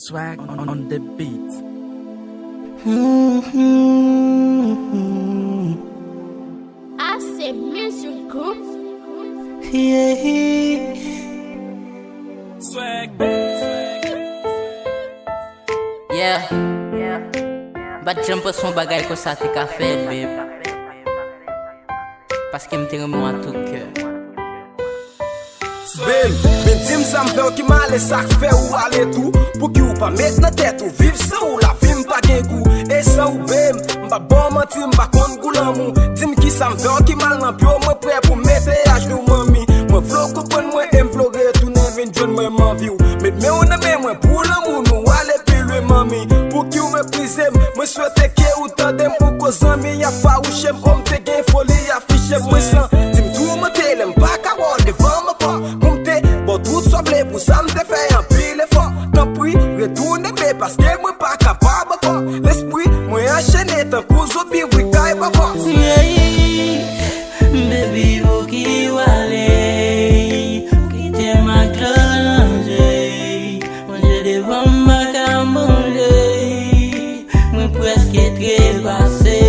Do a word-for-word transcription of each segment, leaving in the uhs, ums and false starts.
Swag on, on the beat. A C Music Group. Yeah. Yeah. M pa t janm panse yon bagay konsa te ka fèt, babe. Paske m te renmen w a tout kè. Babe, vin di m sa m fè w ki mal e sa k fè ou ale tou. Pouki ou pa met nan tèt ou viv san ou lavi m pa gen gou. E san ou, babe, m pa ba w manti, m pa konn gou lanmou. Di m kisa m fè w ki mal nan pye w, mwen prè pou m mete ajenou, manmi. Mwen vle w konprann mwen e m vle w retounen vin jwenn mwen, m anvi w. Met men w nan men mwen pou lanmou nou ale pi lwen, manmi. Pouki w meprize m? Mwen swete ke ou tande m, ou ko zanmi a fawouche m. O m te gen foli afiche m, mwen santi m toumante lè m pa ka wè w devan m ankò. Pou m te ba w tout sa w vle, pou sa m te fè anpil efò. Tanpri, retounen, babe, paske mwen pa kapab ankò. Lespri mwen anchene tankou zonbi, wi, kay bòkò. Baby, pouki w ale? Ou kite m ak dlo nan je. Manje devan m pa ka manje. Mwen prèske trepase.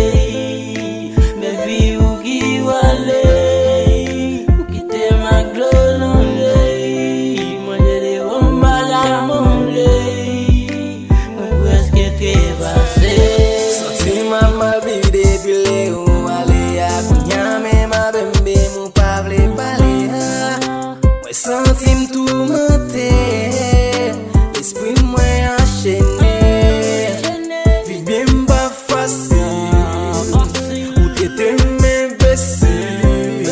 Baby, pouki w ale? Ou kite m ak dlo nan je. Manje devan m pa ka manje. Mwen prèske trepase. Santi m ap mal viv depi lè ou ale a. Kounye a menm a bembe m ou pa vle pale a. Mwen santi m toumante. Lespri mwen anchene. Viv byen m pa fasil. Ou trete m enbesil.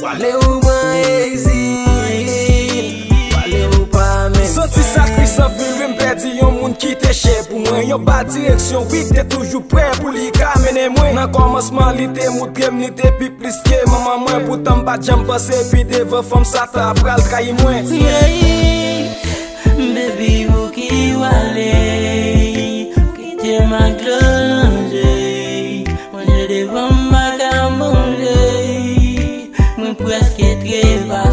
W ale ou pran egzil. W ale ou pa menm. Santi sakris anpil, wi, m pèdi yon moun ki te chè pou mwen. Yon ba direksyon, wi, k te toujou prè pou li ka mennen mwen. Nan kòmansman, li te moutre m, li te pi plis ke manman mwen. Poutan m pa t janm panse pi devan fanm sa ta pral trayi mwen. Yeah. Baby, pouki w ale? Ou kite m ak dlo nan je. Manje devan m pa ka manje. Mwen prèske trepase.